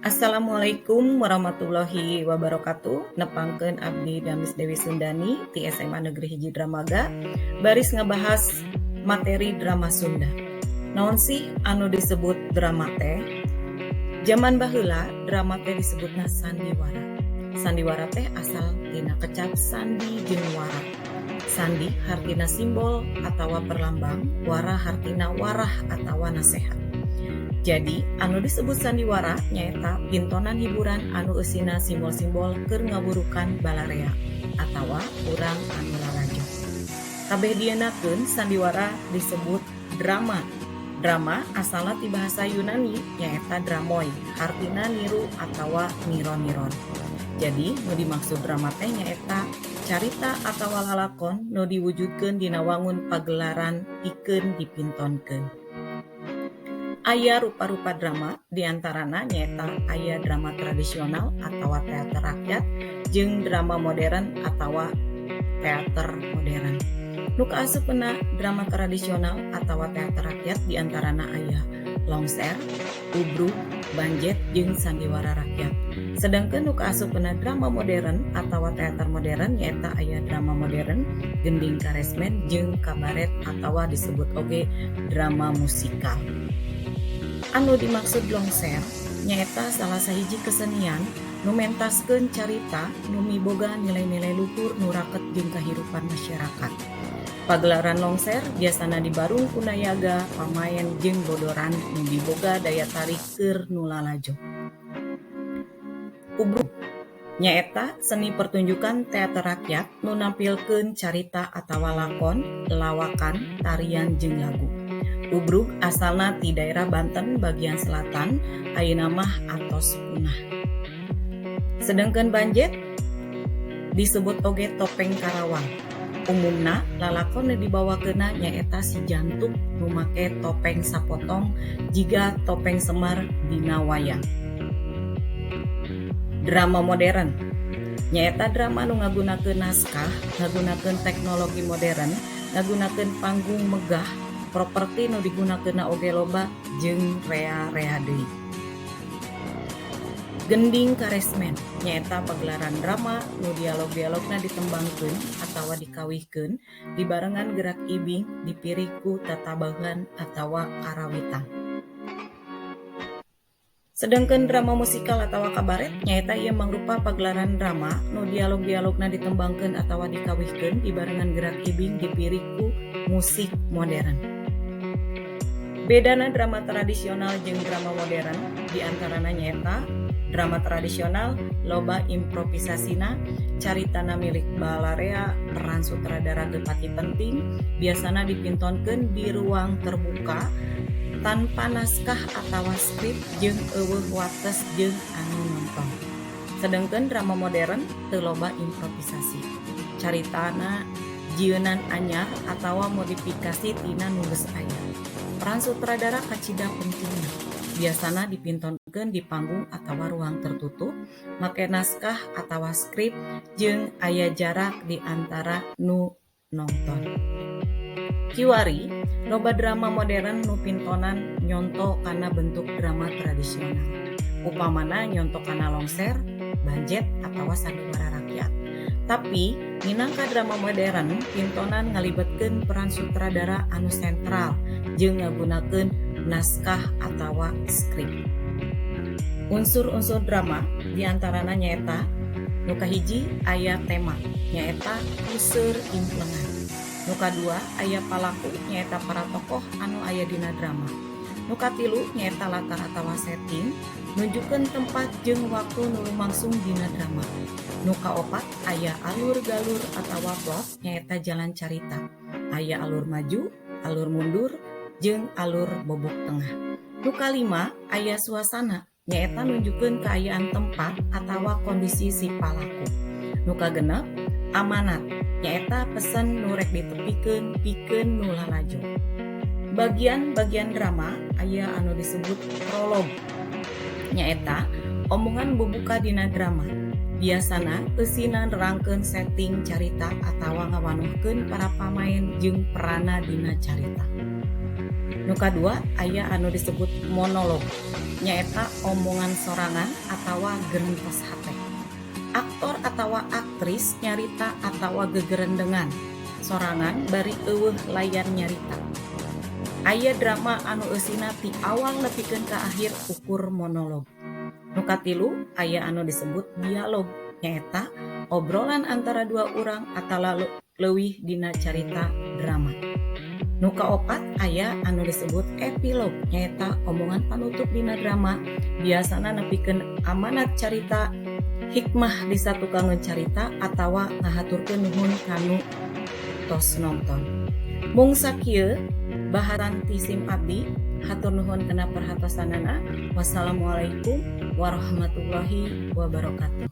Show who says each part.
Speaker 1: Assalamualaikum warahmatullahi wabarakatuh. Nepangkeun abdi Damis Dewi Sundani ti SMA Negeri 1 Dramaga baris ngabahas materi drama Sunda. Naon sih anu disebut drama teh? Zaman baheula drama teh disebutna sandiwara. Sandiwara teh asal tina kecap sandi jeung wara. Sandi hartina simbol atawa perlambang, wara hartina warah atawa nasehat. Jadi, anu disebut sandiwara nyaeta pintonan hiburan anu eusina simbol-simbol keur ngawurukan balarea atawa urang anu lalajo. Kabeh dieunakeun sandiwara disebut drama. Drama asalna ti bahasa Yunani nyaeta dramoi, hartina niru atawa niro-niron. Jadi, nu dimaksud drama teh nyaeta carita atawa lalakon nu diwujudkeun dina wangun pagelaran pikeun dipintonkeun. Aya rupa-rupa drama, diantarana nyaeta aya drama tradisional atawa teater rakyat jeung drama modern atawa teater modern. Nu kaasupna drama tradisional atawa teater rakyat diantarana aya longser, ubrug, banjet, jeung sandiwara rakyat. Sedangkeun nu kaasupna drama modern atawa teater modern nyaeta aya drama modern, gending karesmen, jeung kabaret atawa disebut oge drama musikal. Anu dimaksud longser nyaeta salah sahiji kesenian nu mentaskeun carita nu miboga nilai-nilai luhur nu raket jeung kahirupan masyarakat. Pagelaran longser biasana dibarung ku nayaga, pamaen jeung bodoran nu miboga daya tarik keur nu lalajo. Ubrug nyaeta seni pertunjukan teater rakyat nu nampilkeun carita atawa lakon, lawakan, tarian jeung lagu. Ubrug asalna ti daerah Banten bagian selatan, ayeuna mah atos punah. Sedangkan banjet disebut oge topeng Karawang. Umumna lalakon nu dibawakeunna nyaeta si Jantuk nu make topeng sapotong jiga topeng Semar dina wayang. Drama modern nyaeta drama nu ngagunakeun naskah, ngagunakeun teknologi modern, ngagunakeun panggung megah, properti nu digunakeunna oge loba jeung rea-rea deui. Gending Karesmen nyaeta pagelaran drama nu dialog-dialogna ditembangkeun atawa dikawihkeun dibarengan gerak ibing dipirig ku tatabahan atawa karawitan. Sedangkan drama musikal atawa kabaret nyaeta ieu mangrupa pagelaran drama nu dialog-dialogna ditembangkeun atawa dikawihkeun dibarengan gerak ibing dipirig ku musik modern. Bedana drama tradisional jeung drama modern diantarana nyaeta drama tradisional loba improvisasina, caritana milik balarea, peran sutradara teu pati penting, biasana dipintonkeun di ruang terbuka tanpa naskah atawa skrip jeung euweuh wates jeung anu nonton. Sedangkan drama modern teu loba improvisasi. Caritana jieunan anyar atawa modifikasi tina nu geus aya. Peran sutradara kacida pentingna. Biasana dipintonkeun di panggung atawa ruang tertutup, make naskah atawa skrip jeung aya jarak di antara nu nongton. Kiwari, loba drama modern nu pintonan nyonto kana bentuk drama tradisional. Upamana nyonto kana longser, banjet, atawa sandiwara rakyat. Tapi, minangka drama modern, pintonan ngalibetkeun peran sutradara anu sentral jeung ngagunakeun naskah atawa skrip. Unsur-unsur drama diantarana nyaeta nu kahiji aya tema, nyaeta puseur implengan. Nu kadua aya palaku, nyaeta para tokoh anu aya dina drama. Nu katilu nyaeta latar atawa setting, nunjukkeun tempat jeung waktu nu lumangsung dina drama. Nu kaopat aya alur galur atawa plot, nyaeta jalan carita. Aya alur maju, alur mundur, jeung alur bobok tengah. Nu kalima aya suasana, nyaeta nunjukkeun kaayaan tempat atawa kondisi si palaku. Nu kagenep amanat, nyaeta pesen nu rek ditepikeun pikeun nu lalajo. Bagian-bagian drama aya anu disebut prolog, nyaeta omongan bubuka dina drama. Biasana eusina nerangkeun setting carita atawa ngawanuhkeun para pamaen jeung peranna dina carita. Nu kadua aya anu disebut monolog, nyaeta omongan sorangan atawa gerentos hate. Aktor atawa aktris nyarita atawa gegerendengan sorangan bari euweuh layan nyarita. Aya drama anu eusina ti awal nepikeun ka akhir ukur monolog. Nu katilu aya anu disebut dialog, nyaeta obrolan antara dua urang atawa leuwih dina carita drama. Nu kaopat aya anu disebut epilog, nyaeta omongan panutup dina drama, biasana nepikeun amanat carita, hikmah di satukangeun carita, atawa ngahaturkeun nuhun kanu tos nonton. Mung sakieu bahasan ti sim abdi, hatur nuhun kana perhatosanana. Wassalamualaikum warahmatullahi wabarakatuh.